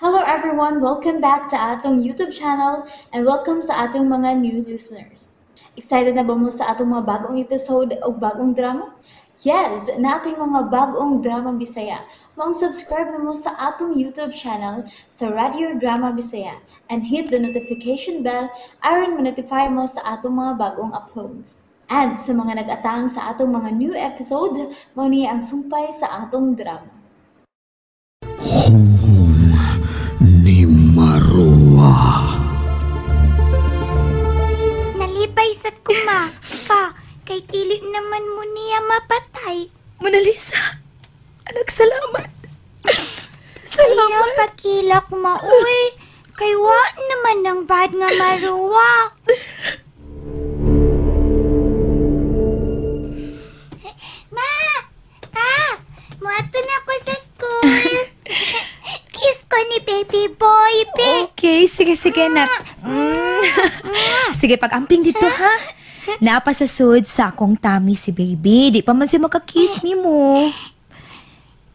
Hello everyone! Welcome back to atong YouTube channel and welcome sa atong mga new listeners. Excited na ba mo sa atong mga bagong episode o bagong drama? Yes! Nating mga bagong drama Bisaya. Maong subscribe na mo sa atong YouTube channel sa Radio Drama Bisaya and hit the notification bell aron ma-notify mo sa atong mga bagong uploads. And sa mga nag-atang sa atong mga new episode, mao ni ang sumpay sa atong drama. Hunghong ni Marua. Nalipay sad ko, ma. Pa, kay dili naman mo niya mapatay. Mona Lisa, anak, salamat. Salamat. Kaya pagkilak, ma, uy. Kay wa naman ng bad nga Marua. Ma! Pa! Muadto na ko sa school. Kiss ko ni baby boy, be. Okay, sige, sige, anak. Sige, pag-amping dito, ha? Naa pa sa sud sa akong tummy si baby. Di pa man siya makakiss ni mo.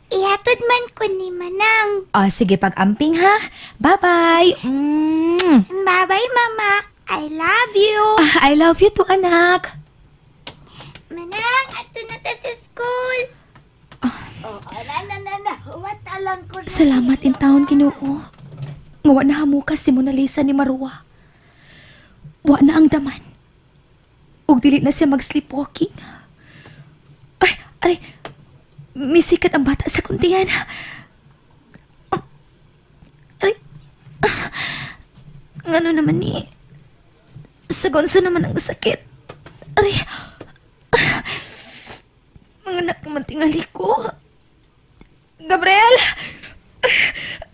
Ihatod man ko ni Manang. Oh, sige, pag-amping, ha? Bye-bye. Bye-bye, Mama. I love you. I love you too, anak. Manang, ato na ta sa school. Oh, na. Huwat alang ko. Salamat in taon, Ginoo. Nga wa na hamukas si Mona Lisa ni Marua. Wa na ang daman. Ug dili na siya mag-sleepwalking. Ay, aray. Misikat ang bata sa kuntian. Aray. Ngano naman ni? Sagonso naman ang sakit. Aray. Mga anak naman tingali ko. Gabriel!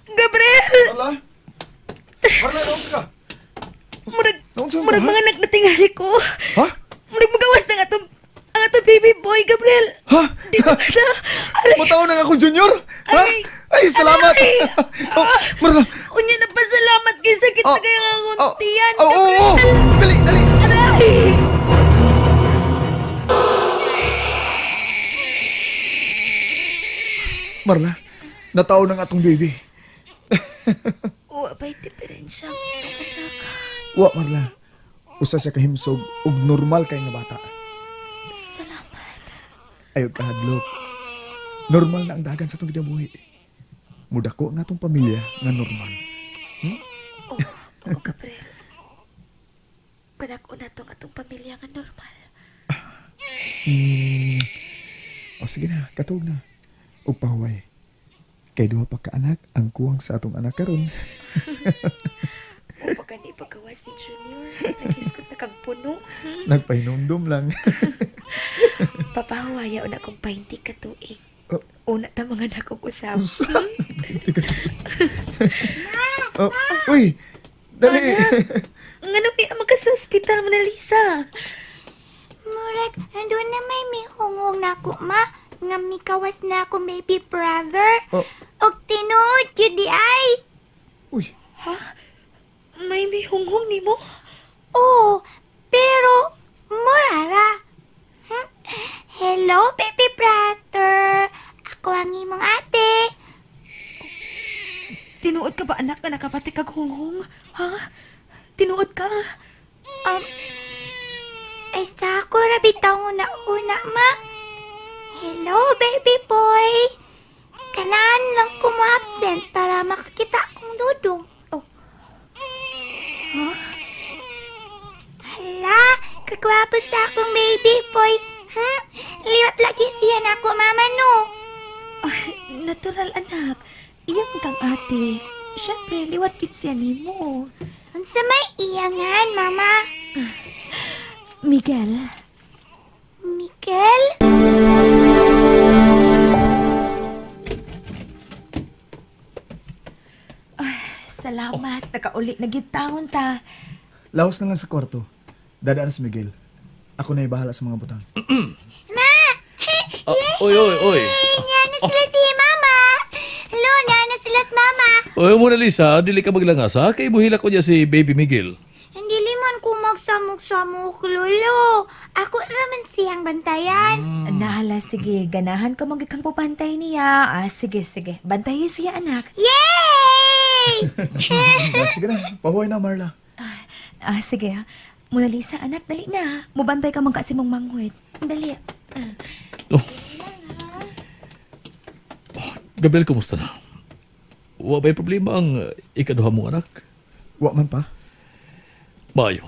Gabriel! Marla? Marla, naunsa ka? Murag, Naunsa ka, murag ha? mga anak na tingali ko. Ha? Murag magawas na nga itong baby boy, Gabriel. Ha? Di ba na? Aray! Mataw na nga akong junior? Ha? Aray! Ay, salamat! Aray! Oh, Marla! Unya na pa salamat kay sakit Oh, na kayo ang oh, kuntian, oh, oh, oh, Gabriel. Dali, dali! Aray! Marla, natao na nga atong baby. Wa ba'y diferensya ang anak? Wa, Marla. Usa siya kahimsog ug normal kay nga bata. Salamat. Ayaw kahadlok. Normal na ang dagan sa atong kinabuhi. Mudako nga atong pamilya nga normal. Oh, oh, Gabriel. Padak-o na tong atong pamilya nga normal. O sige na, katuog na. Ug pahuway. Kay duha pa ka anak ang kuwang sa atong anak karon. O pagani pagkawas ni Junior, naghiskot na kag puno. Nagpahinumdum lang. Papahuwaya una kong 20 ka tuig. Oh. Una ta mga anak kong usab. Unsa? Oh, uy, dali. Ngano mi magka sa ospital mo na Lisa? Murag, andun na may mihungong na ako, ma. Nga mikawas na ako, baby brother. Oh. Og tinuod yun di ay. Uy. Ha? May mihunghong ni mo? Oo, pero murara. Hello, baby brother. Ako ang imong ate. Tinuod ka ba, anak, na nakapati kag hunghong? Ha? Tinuod ka? Ay, sa ako rabitaw una-una, ma. Hello, baby boy. Kanaan lang ko mo-absent para makakita akong dudong. Oh. Huh? Hala, kagwapo sa akong baby boy. Huh? Liwat lagi siya na ako, mama, no? Ay, natural, anak. Iyang kang ate. Siyempre, liwat kit siya nimo. Unsa may iyangan, mama? Miguel. Miguel? Ay, salamat. Oh. Nakauli na gitawon ta. Laos na lang sa kwarto. Dadaan si Miguel. Ako na bahala sa mga butang. Ma! Oy, oy, oy. Nga na sila si Mama. Hello, nga na sila si Mama. Oy, Mona Lisa, dili ka maglangasa. Kay buhila ko niya si Baby Miguel. Hindi liman ko magsamok-samok, Lolo. Ako naman siyang bantayan. Nahala, sige. Ganahan ka magikang pupantay niya. Ah, sige, sige. Bantayin siya, anak. Yay! Sige na, pahuway na, Marla. Sige. Mona Lisa, anak, dali na. Mubantay ka man kasi mong manghud. Dali. Oh. Gabriel, kumusta na? Wa ba'y problema ang ikaduha mong anak? Wa man pa. Maayo.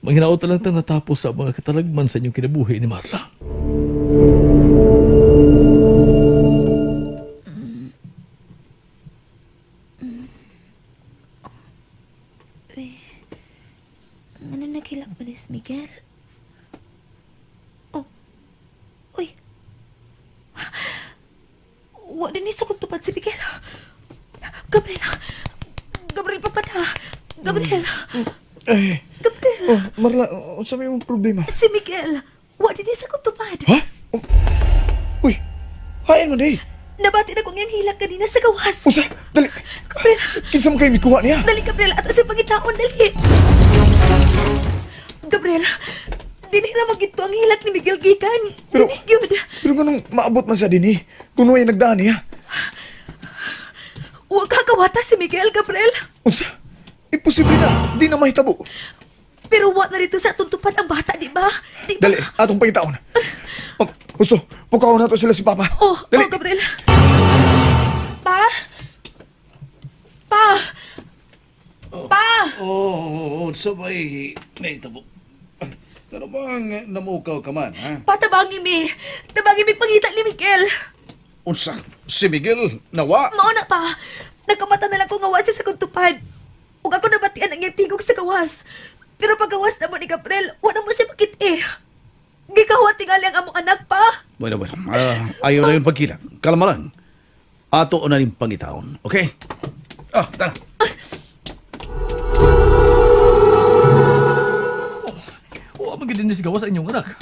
Manghinaot lang tang natapos sa mga katalagman sa inyong kinabuhi ni Marla. Ano naghilak pa ni Miguel? Oh. Uy. Wa din sa kong tupad si Miguel. Gabriel. Gabriel, pagpata. Gabriel. Eh. Gabriel. Oh, Marla, unsa may imong problema? Si Miguel. Wa din sa kong tupad. Ha? Oh. Uy. Hain mo day. Nabati na kong iyang hilak kanina sa gawas. Usa, dali. Gabriel. Kinsa man kay mikuha niya? Dali, Gabriel. Ato sa pangitaon, dali. Gabriel, dinhi na magito ang hilak ni Miguel gikan. Pero, dinhi gyud. Pero ganong maabot man siya dinhi. Kung way nagdaan niya. Wa kakawata si Miguel, Gabriel. Unsa? Imposible na. Di na mahitabo. Pero wa na rito sa atong tupad ang bata, di ba? Di ba? Dali, atong pangitaon. Oh, gusto, pukaon na to sila si Papa. Oh, dali. Oh, Gabriel. Pa? Pa? Pa? Oh, sabay naitabo. Pero bang namukaw ka man, ha? Pa, tabangi mi. Tabangi mi pangita ni Miguel. Unsa? Si Miguel, nawa? Mauna pa. Nagkamata na lang ko nga wa siya sa kuntupad. Ug ako nabatian ang iyang tigog sa gawas. Pero paggawas na mo ni Gabriel, wala mo siya makit eh. Gikawat tingali ang among anak pa. Bueno, bueno. Ayaw na yun pagkila. Kalma lang. Ato na rin pangitaon. Okay? Ah, tara. Oh, magiging sigawa sa inyong anak.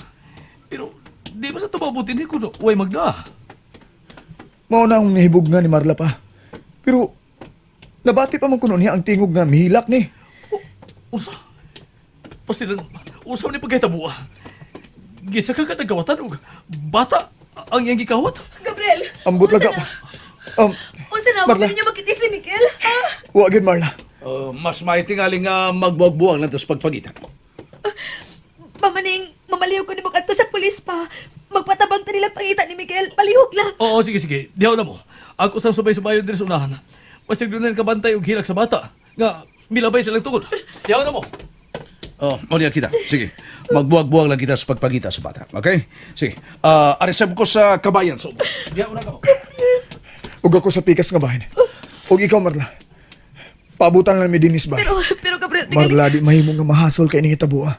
Pero di ba sa tumabuti ni kuno? Uy, magda. Mao na akong nahibog nga ni Marla pa. Pero nabati pa man kuno niya ang tingog nga mihilak ni. Usa. Pasilan, usa ni pagkahitabo. Gisa ka katagawatan og bata ang iyang gikawat. Gabriel! Ambot lang ka pa. Unsa na, Marla. wag niya makita si Miguel, ha? Wa gyud, Marla. Mas maitingali nga magbuwag-buwag lang tos pagpagita. Mamaning, mamaliw ko ni mo kadto sa pulis pa. Magpatabang ta nilang pangita ni Miguel. Palihog lang. Oo, sige, sige. Dihaw na mo. Ako sang subay-subayon din sa unahan. Basig doon na kabantay og hilak sa bata. Nga, milabay silang tungod. Dihaw na mo. Oh, maulian kita. Sige. Magbuwag-buwag lang kita sa pagpagita sa bata. Okay? Sige. Areseb ko sa kabayan. So, dihaw na ka mo. Ug ako sa pikas nga bahin. Ug ikaw, Marla. Paabutan lang mi dinis ba? Pero Gabriel, tingali. Marla, di mahimo nga mahasol kay ning hitabo, ah.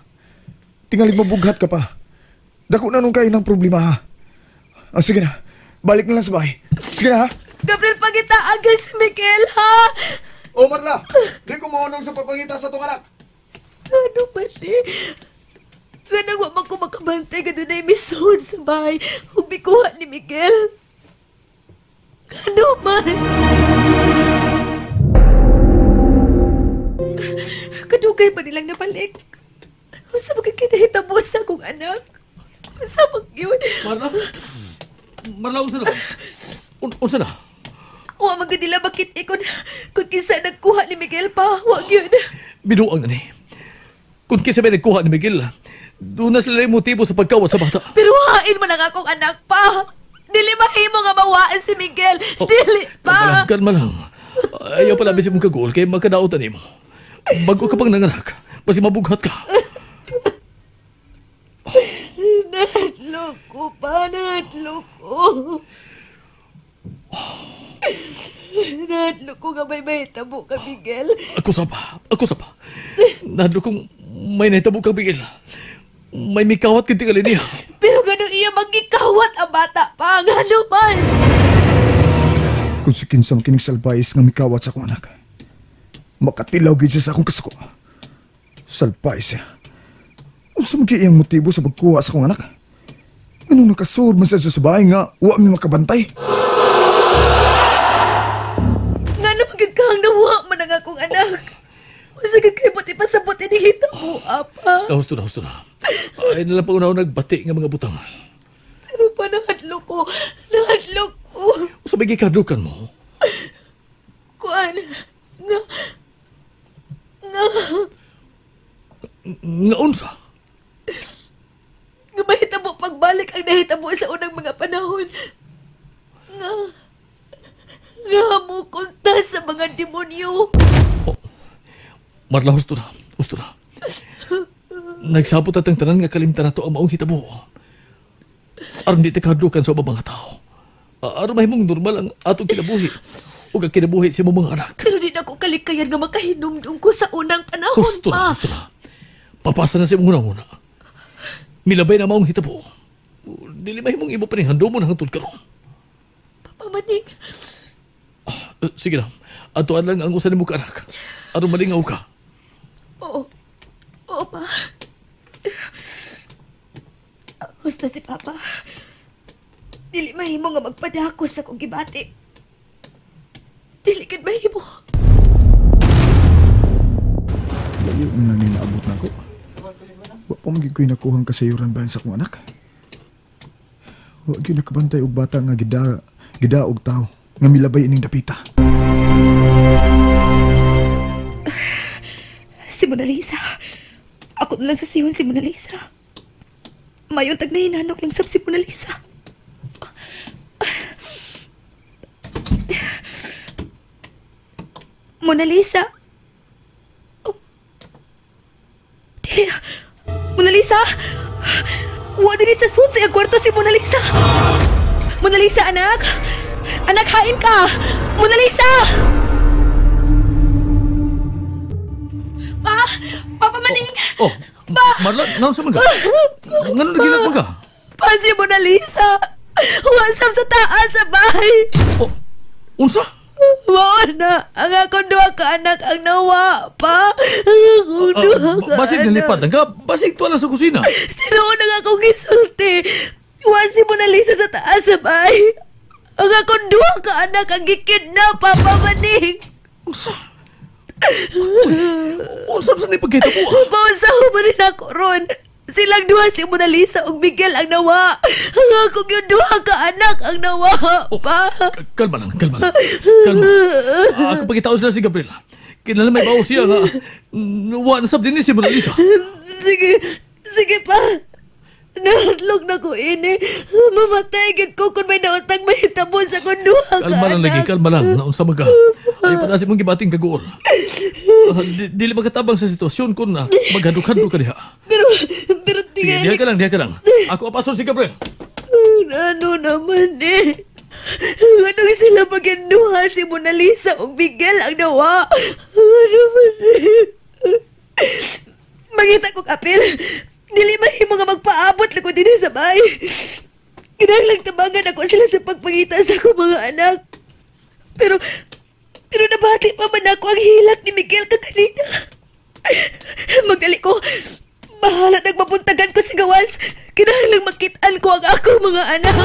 Tingali mabughat ka pa. Dako na nung kayo ng problema, ha. Ah, sige na. Balik na lang sa bahay. Sige na, ha? Gabriel, pangita agad si Miguel, ha? Oh, Marla! Di ko maunong sa pagpangita sa itong anak. Ano ba ni? Ganang wa man ko makabantay ka doon ay misod sa bahay. Huwag mikuha ni Miguel. Ano man? Kadugay pa nilang nabalik. Sa bakit kinahitabo sa akong anak? Sa bakit yun? Marla? Marla, unsa na ba? Unsa na? Wa man gud nila makit kung kinsa nagkuha ni Miguel pa. Wa gyud. Binuang na ni. Kung kinsa may nagkuha ni Miguel, doon na sila yung motibo sa pagkawat sa bata. Pero hain man ang akong anak pa. Dili mahimo nga mawaan si Miguel. Oh, Dili pa. Kalma lang, kalma lang. Ayaw pala bisig mong kagol kay magkadaotan nimo. Bago ka pang nanganak, basi mabughat ka. Nahadlok ko pa, nahadlok ko. Nahadlok ko nga may mahitabo ka, Miguel. Ako sa pa, ako sa pa. Nahadlok kong may nahitabo ka, Miguel. May mikawat kang tingali niya. Pero ganun iya magikawat ang bata pa. Ngano man? Kung si Kinsam kining salbayes nga mikawat sa akong anak, makatilaw gid siya sa akong kasuko. Salbayes siya. Unsa man iyang motibo sa pagkuha sa akong anak? Anong nakasuod man siya sa bahay nga wa mi makabantay? Ngano man gid kang nawa man ang akong anak? Unsa gid kay buti pasabot ini hitabo, apa? Husto na, husto na. Ay nalang pa una nagbati nga mga butang. Pero pa nahadlok ko, nahadlok ko. Unsa may gikadlukan mo? Kuan, Nga nga Nga unsa? Nga mahitabo pagbalik ang nahitabo sa unang mga panahon. Nga nga mukunta sa mga demonyo. Oh, Marla, husto na. Husto na. Nagsabot atang tanan nga kalimtan nato ang maong hitabo. Aron di ta kahadlukan sa ubang mga tao. Aron mahimong normal ang atong kinabuhi ug ang kinabuhi sa imong mga anak. Pero di na ko kalikayan nga makahinumdum ko sa unang panahon Husto na, pa. husto na. Papasa na sa imong una-una. Milabay na maong hitabo. Dili mahimong imo pa ning handumon hangtod karon. Papa Maning, Sige na. Atuan lang ang usa nimo ka anak. Aron malingaw ka. Oo. Oo pa. Husto si Papa. Dili mahimo nga magpadako sa kong gibati. Dili gid mahimo. Layo na ni naabot na ko. Wa pa man gyud ko'y nakuhang kasayuran bahin sa akong anak. Wa gyud nakabantay og bata nga gida og tawo nga milabay ining dapita. Si Mona Lisa. Ako na lang susihon si Mona Lisa. Mayon tag nahinanok lang sab si Mona Lisa. Mona Lisa. Oh. Dili na. Mona Lisa! Wa dili sa suit sa iyang kwarto si Mona Lisa. Mona Lisa, anak! Anak, hain ka! Mona Lisa! Pa! Papa Maning! Oh, Pa! Marla, naon sa mga? Ngano nagilak mga? Pa si Mona Lisa! Wasap sa taas sa bahay! Oh, unsa? Mao na! Ang akong duha ka anak ang nawa pa! Ang akong duha ka Basig anak. nalipad ang ka, basig tuwa lang sa kusina. Tinuod ang akong gisulti! Wa si Mona Lisa sa taas sa bahay! Ang akong duha ka anak ang gikidnap, Papa Maning! Unsa? Unsa sa ni pagkita mo? Pausa ko pa rin ako ron. Silang duha si Mona Lisa ug Miguel ang nawa. Ang akong yung duha ka anak ang nawa pa. Kalma lang, kalma lang. Kalma. Ako pagkitaon sila si Gabriel. Kinala may bawo siya nga. Wa na sab din ni si Mona Lisa. Sige, sige pa. Nahadlok na ko ini. Mamatay gid ko kung may nautang mahitabo sa akong duha ka Kalma lang lagi, anak. kalma lang. Naunsa maga. Ay pa si mong gibating kaguol. Dili makatabang sa sitwasyon kun na maghadlok-hadlok ka diha. Pero Sige, tingali diha ka lang, diha ka lang. Ako apason si Gabriel. Ano naman eh? Anong sila maginduha si Mona Lisa ug Miguel ang nawa? Ano man eh? Mangita kong apel. Dili mahimo nga magpaabot lang ko dinhi sa bahay. Kinahanglang tabangan ako sila sa pagpangita sa akong mga anak. Pero nabati pa man ako ang hilak ni Miguel kakanina. Magdali ko. Bahala nagmapuntagan ko si Gawas. Kinahanglang makitaan ko ang akong mga anak.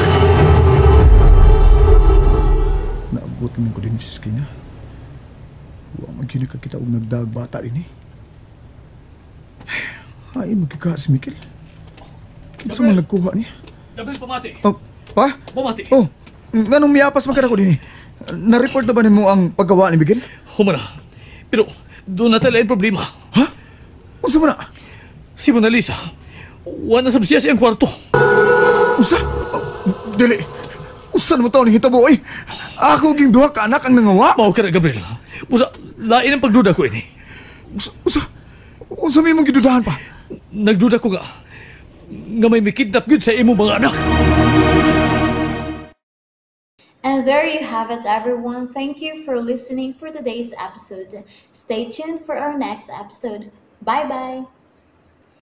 Naabot naman ko din sa eskina. Wa man gyud nakakita og nagdaag bata din eh. Ay, magkika si Miguel. Kinsa man nagkuha niya? Gabriel, pamati. Oh, pa? Pamati. Oh, nganong miapas man ka na ko din eh? Na-report na ba nimo ang paggawa ni Miguel? Humana. Pero doon na talaga ang problema. Ha? Unsa man na? Si Mona Lisa, wala na sab siya sa iyang kwarto. Unsa? Oh, dili. Unsa naman taon hitabo eh? Ako ging duha ka anak ang nangawa. Mao ka na, Gabriel. Usa, lain ang pagduda ko ini. Unsa? Unsa may imong gidudahan pa? Nagduda ko nga may mikidnap gyud sa imong mga anak. And there you have it, everyone. Thank you for listening for today's episode. Stay tuned for our next episode. Bye-bye.